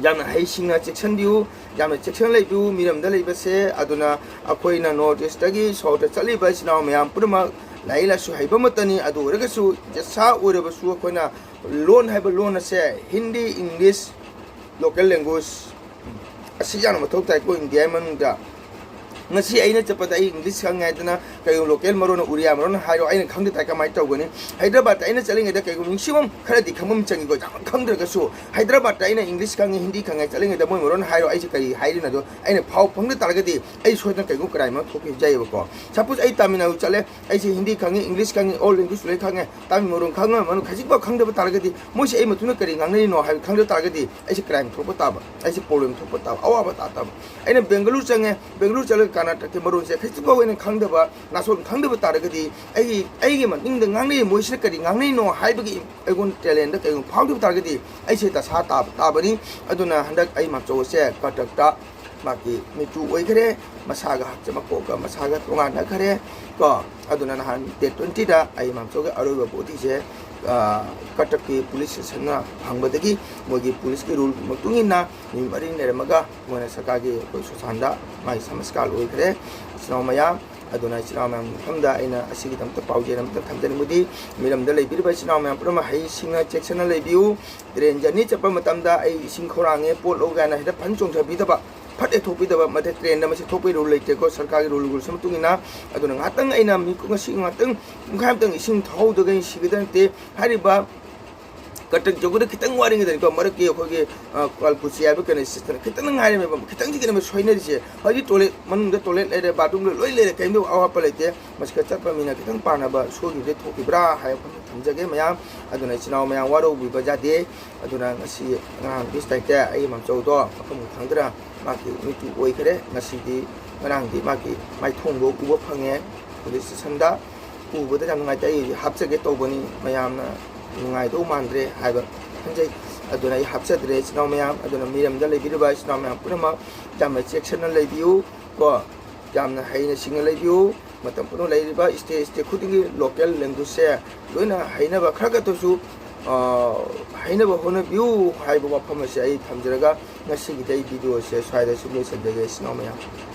ꯌꯥꯝꯅ ꯍꯩꯁꯤꯡꯅ ꯆꯦꯛꯁꯤꯟꯕꯤꯌꯨ, ꯌꯥꯝꯅ ꯆꯦꯛꯁꯤꯟꯅ ꯂꯩꯕꯤꯌꯨ ꯃꯤꯔꯝꯗ ꯂꯩꯕꯁꯦ꯫ ꯑꯗꯨꯅ ꯑꯩꯈꯣꯏꯅ ꯅꯣꯔꯠ ꯏꯁꯇꯒꯤ ꯁꯥꯎꯠꯇ ꯆꯠꯂꯤꯕ ꯏꯆꯤꯟ ꯏꯅꯥꯎ ꯃꯌꯥꯝ ꯄꯨꯝꯅꯃꯛ ꯂꯥꯏꯔꯤꯛ ꯂꯥꯏꯁꯨ ꯍꯩꯕ ꯑꯃꯠꯇꯅꯤ꯫ ꯑꯗꯨ ꯑꯣꯏꯔꯒꯁꯨ ꯖꯠꯁꯥ ꯑꯣꯏꯔꯕꯁꯨ ꯑꯩꯈꯣꯏꯅ ꯂꯣꯟ ꯍꯥꯏꯕ ꯂꯣꯟ ꯑꯁꯦ, ꯍꯤꯟꯗꯤ, ꯏꯪꯂꯤꯁ, ꯂꯣꯀꯦꯜ ꯂꯦꯡꯒ꯭ꯋꯦꯖ ꯑꯁꯤ ꯌꯥꯝꯅ ꯃꯊꯧ ꯇꯥꯏꯀꯣ ꯏꯟꯗꯤꯌꯥꯒꯤ ꯃꯅꯨꯡꯗ꯫ ꯉꯁꯤ ꯑꯩꯅ ꯆꯠꯄꯗ ꯑꯩ ꯏꯪꯂꯤꯁ ꯈꯪꯉꯦ ꯍꯥꯏꯗꯅ ꯀꯩꯒꯨꯝꯕ ꯂꯣꯀꯦꯜ ꯃꯔꯣꯟ, ꯎꯔꯤꯌꯥ ꯃꯔꯣꯟ ꯍꯥꯏꯔꯣ, ꯑꯩꯅ ꯈꯪꯗ ꯇꯥꯏ ꯀꯃꯥꯏꯅ ꯇꯧꯒꯅꯤ? ꯍꯥꯏꯗ꯭ꯔꯕꯥꯗꯇ ꯑꯩꯅ ꯆꯠꯂꯤꯉꯩꯗ ꯀꯩꯒꯨꯝꯕ ꯅꯤꯡꯁꯤꯡꯐꯝ ꯈꯔꯗꯤ ꯈꯪꯐꯝ ꯆꯪꯉꯤꯀꯣ, ꯌꯥꯝ ꯈꯪꯗ꯭ꯔꯒꯁꯨ꯫ ꯍꯥꯏꯗ꯭ꯔꯕꯥꯗꯇ ꯑꯩꯅ ꯏꯪꯂꯤꯁ ꯈꯪꯉꯤ, ꯍꯤꯟꯗꯤ ꯈꯪꯉꯦ, ꯆꯠꯂꯤꯉꯩꯗ ꯃꯣꯏ ꯃꯔꯣꯟ ꯍꯥꯏꯔꯣ, ꯑꯩꯁꯦ ꯀꯔꯤ ꯍꯥꯏꯔꯤꯅꯣ ꯑꯗꯣ ꯑꯩꯅ ꯐꯥꯎ ꯐꯪꯗ ꯇꯥꯔꯒꯗꯤ ꯑꯩ ꯁꯣꯏꯗꯅ ꯀꯩꯒꯨꯝꯕ ꯀ꯭ꯔꯥꯏꯝ ꯑꯃ ꯊꯣꯛꯄ ꯌꯥꯏꯑꯕꯀꯣ꯫ ꯁꯄꯣꯁ ꯑꯩ ꯇꯥꯃꯤꯜ ꯅꯥꯗꯨ ꯆꯠꯂꯦ, ꯑꯩꯁꯦ ꯍꯤꯟꯗꯤ ꯈꯪꯉꯤ, ꯏꯪꯂꯤꯁ ꯈꯪꯉꯤ, ꯑꯣꯜ ꯂꯦꯡꯒ꯭ꯋꯦꯖ ꯂꯣꯏ ꯈꯪꯉꯦ, ꯇꯥꯃꯤꯜ ꯃꯔꯣꯟ ꯈꯪꯉꯝꯃꯅꯨ, ꯈꯖꯤꯛꯐꯥꯎ ꯈꯪꯗꯕ ꯇꯥꯔꯒꯗꯤ ꯃꯣꯏꯁꯦ ꯑꯩ ꯃꯇꯨꯡꯗ ꯀꯔꯤ ꯉꯥꯡꯅꯔꯤꯅꯣ ꯍꯥꯏꯕ ꯈꯪꯗ ꯇꯥꯔꯒꯗꯤ ꯑꯩꯁꯦ ꯀ꯭ꯔꯥꯏꯝ ꯊꯣꯛꯄ ꯇꯥꯕ, ꯑꯩꯁꯦ ꯄ꯭ꯔꯣꯕ꯭ꯂꯦꯝ ꯊꯣꯛꯄ ꯇꯥꯕ, ꯑꯋꯥꯕ ꯇꯥ ꯇꯥꯕ꯫ ꯑꯩꯅ ꯕꯦꯡꯒꯂꯨꯔꯨ ꯆꯪꯉꯦ, ꯕꯦꯡꯒꯂꯨꯔꯨ ꯆꯠꯂꯒ ꯀꯔꯅꯥꯇꯀꯀꯤ ꯃꯔꯣꯟꯁꯦ ꯈꯖꯤꯛꯐꯥꯎ ꯑꯩꯅ ꯈꯪꯗꯕ, ꯅꯥꯁꯣꯟ ꯈꯪꯗꯕ ꯇꯥꯔꯒꯗꯤ, ꯑꯩꯒꯤ, ꯑꯩꯒꯤ ꯃꯅꯤꯡꯗ ꯉꯥꯡꯅꯔꯤꯕ ꯃꯣꯏꯁꯤꯅ ꯀꯔꯤ ꯉꯥꯡꯅꯩꯅꯣ ꯍꯥꯏꯕꯒꯤ ꯑꯩꯉꯣꯟꯗ ꯇꯦꯂꯦꯟꯗ ꯀꯩꯒꯨꯝꯕ ꯐꯥꯎꯗꯕ ꯇꯥꯔꯒꯗꯤ, ꯑꯩꯁꯦ ꯗꯁꯥ ꯇꯥꯕ ꯇꯥꯕꯅꯤ꯫ ꯑꯗꯨꯅ ꯍꯟꯗꯛ ꯑꯩ ꯃꯥꯝꯆꯧ ꯑꯁꯦ ꯀꯇꯛꯇ ꯃꯥꯒꯤ ꯃꯤꯇꯨ ꯑꯣꯏꯈ꯭ꯔꯦ, ꯃꯁꯥꯒ ꯍꯛꯆꯥꯡ ꯃꯀꯣꯛꯀ ꯃꯁꯥꯒ ꯇꯣꯉꯥꯟꯅꯈ꯭ꯔꯦ ꯀꯣ꯫ ꯑꯗꯨꯅ ꯅꯍꯥꯟ ꯗꯦꯠ ꯇ꯭ꯋꯦꯟꯇꯤꯗ ꯑꯩ ꯃꯥꯝꯆꯧꯒꯤ ꯑꯔꯣꯏꯕ ꯕꯣꯗꯤꯁꯦ, ꯑ, ꯀꯇꯛꯀꯤ ꯄꯨꯂꯤꯁ ꯁ꯭ꯇꯦꯁꯟꯅ ꯐꯪꯕꯗꯒꯤ, ꯃꯣꯏꯒꯤ ꯄꯨꯂꯤꯁꯀꯤ ꯔꯨꯜꯒꯤ ꯃꯇꯨꯡ ꯏꯟꯅ ꯅꯨꯃꯤꯠ ꯃꯔꯤꯅꯤ ꯂꯩꯔꯝꯃꯒ ꯃꯣꯏꯅ ꯁꯔꯀꯥꯔꯒꯤ ꯑꯩꯈꯣꯏ ꯁꯣꯁꯥꯟꯗ ꯃꯥꯒꯤ ꯁꯃꯁꯀꯥꯔ ꯑꯣꯏꯈ꯭ꯔꯦ꯫ ꯏꯆꯤꯟ ꯏꯅꯥꯎ ꯃꯌꯥꯝ, ꯑꯗꯨꯅ ꯏꯆꯤꯟ ꯏꯅꯥꯎ ꯃꯌꯥꯝ ꯃꯐꯝꯗ ꯑꯩꯅ ꯑꯁꯤꯒꯤꯗꯃꯛꯇ ꯄꯥꯎꯖꯦꯜ ꯑꯃꯇ ꯊꯝꯖꯅꯤꯡꯕꯗꯤ, ꯃꯤꯔꯝꯗ ꯂꯩꯕꯤꯔꯤꯕ ꯏꯆꯤꯟ ꯏꯅꯥꯎ ꯃꯌꯥꯝ ꯄꯨꯝꯅꯃꯛ ꯍꯩꯁꯤꯡꯅ ꯆꯦꯛꯁꯤꯟꯅ ꯂꯩꯕꯤꯌꯨ꯫ ꯇ꯭ꯔꯦꯟ ꯖꯔꯅꯤ ꯆꯠꯄ ꯃꯇꯝꯗ ꯑꯩ ꯏꯁꯤꯡ ꯈꯧꯔꯥꯡꯉꯦ, ꯄꯣꯠ ꯂꯧ ꯀꯥꯏꯅ ꯍꯦꯛꯇ ꯐꯟ ꯆꯣꯡꯊꯕꯤꯗꯕ, ꯐꯠ ꯂꯦꯊꯣꯛꯄꯤꯗꯕ, ꯃꯗꯨ ꯇ꯭ꯔꯦꯟꯗ ꯃꯁꯤ ꯊꯣꯛꯄꯒꯤ ꯔꯨꯜ ꯂꯩꯇꯦꯀꯣ, ꯁꯔꯀꯥꯔꯒꯤ ꯔꯨꯜ, ꯔꯨꯜꯁ ꯃꯇꯨꯡ ꯏꯟꯅ꯫ ꯑꯗꯨꯅ ꯉꯥꯏꯍꯥꯛꯇꯪ ꯑꯩꯅ ꯃꯤ ꯉꯁꯤ ꯉꯥꯏꯍꯥꯛꯇꯪ ꯄꯨꯡꯈꯥꯏ ꯑꯃꯇꯪ ꯏꯁꯤꯡ ꯊꯧꯍꯧꯗ꯭ꯔꯒ ꯑꯩ ꯁꯤꯒꯗꯕ ꯅꯠꯇꯦ꯫ ꯍꯥꯏꯔꯤꯕ ꯀꯇꯛ ꯌꯧꯕꯗ ꯈꯤꯇꯪ ꯋꯥꯠꯂꯤꯉꯩꯗꯅꯤꯀꯣ, ꯃꯔꯛꯀꯤ ꯑꯩꯈꯣꯏꯒꯤ, ꯑ, ꯀ꯭ꯋꯥꯜꯀꯨꯆꯤ ꯍꯥꯏꯕ ꯀꯩꯅꯣ ꯁꯤꯗꯅ ꯈꯤꯇꯪ ꯉꯥꯏꯔꯝꯃꯦꯕ, ꯈꯤꯇꯪꯁꯤ ꯈꯤꯇꯪ ꯁꯣꯏꯅꯔꯤꯁꯦ꯫ ꯍꯧꯖꯤꯛ ꯇꯣꯏꯂꯦꯠ, ꯃꯅꯨꯡꯗ ꯇꯣꯏꯂꯦꯠ ꯂꯩꯔꯦ, ꯕꯥꯠꯔꯨꯝ ꯂꯣꯏ ꯂꯩꯔꯦ, ꯀꯔꯤꯝꯇ ꯑꯋꯥꯠꯄ ꯂꯩꯇꯦ꯫ ꯃꯁꯤꯗ ꯆꯠꯄ ꯃꯤꯅ ꯈꯤꯇꯪ ꯄꯥꯅꯕ ꯁꯣꯏꯈꯤꯕꯗꯒꯤ ꯊꯣꯛꯈꯤꯕ꯭ꯔꯥ ꯍꯥꯏꯕ ꯋꯥꯐꯝ ꯊꯝꯖꯒꯦ ꯃꯌꯥꯝ꯫ ꯑꯗꯨꯅ ꯏꯆꯤꯟ ꯏꯅꯥꯎ ꯃꯌꯥꯝ ꯋꯥꯔꯧꯕꯤꯕ ꯌꯥꯗꯦ꯫ ꯑꯗꯨꯅ ꯉꯁꯤ ꯉꯔꯥꯡ ꯕꯤꯁ ꯇꯥꯔꯤꯛꯇ ꯑꯩꯒꯤ ꯃꯥꯝꯆꯧꯗꯣ ꯃꯐꯝ ꯈꯪꯗꯅ ꯃꯥꯒꯤ ꯃꯤꯇꯨ ꯑꯣꯏꯈꯔꯦ꯫ ꯉꯁꯤꯗꯤ, ꯉꯔꯥꯡꯗꯤ ꯃꯥꯒꯤ ꯃꯥꯏꯊꯣꯡꯗꯣ ꯎꯕ ꯐꯪꯉꯦ ꯄꯨꯂꯤꯁ ꯁ꯭ꯇꯦꯁꯟꯗ꯫ ꯎꯕꯗ ꯌꯥꯝ ꯅꯨꯡꯉꯥꯏꯇꯦ꯫ ꯑꯩ ꯍꯥꯞꯆꯒꯦ ꯇꯧꯕꯅꯤ, ꯃꯌꯥꯝꯅ ꯅꯨꯡꯉꯥꯏꯗꯧ ꯃꯥꯟꯗ꯭ꯔꯦ ꯍꯥꯏꯕ ꯈꯟꯖꯩ꯫ ꯑꯗꯨꯅ ꯑꯩ ꯍꯥꯞꯆꯗ꯭ꯔꯦ ꯏꯆꯤꯟ ꯏꯅꯥꯎ ꯃꯌꯥꯝ꯫ ꯑꯗꯨꯅ ꯃꯤꯔꯝꯗ ꯂꯩꯕꯤꯔꯤꯕ ꯏꯆꯤꯟ ꯏꯅꯥꯎ ꯃꯌꯥꯝ ꯄꯨꯝꯅꯃꯛ ꯌꯥꯝꯅ ꯆꯦꯛꯁꯤꯟꯅ ꯂꯩꯕꯤꯌꯨ ꯀꯣ꯫ ꯌꯥꯝꯅ ꯍꯩꯅ ꯁꯤꯡꯅ ꯂꯩꯕꯤꯌꯨ꯫ ꯃꯇꯝ ꯄꯨꯝꯅꯃꯛ ꯂꯩꯔꯤꯕ state, state ꯈꯨꯗꯤꯡꯒꯤ local languageꯁꯦ ꯂꯣꯏꯅ ꯍꯩꯅꯕ ꯈꯔ ꯈꯛꯇꯁꯨ, ꯑ, ꯍꯩꯅꯕ ꯍꯣꯠꯅꯕꯤꯌꯨ ꯍꯥꯏꯕ ꯋꯥꯐꯝ ꯑꯁꯦ ꯑꯩ ꯊꯝꯖꯔꯒ ꯉꯁꯤꯒꯤꯗꯤ ꯑꯩ videoꯁꯦ ꯁ꯭ꯋꯥꯏꯗ ꯁꯨꯝ ꯂꯣꯏꯁꯤꯟꯖꯒꯦ ꯏꯆꯤꯟ ꯏꯅꯥꯎ ꯃꯌꯥꯝ꯫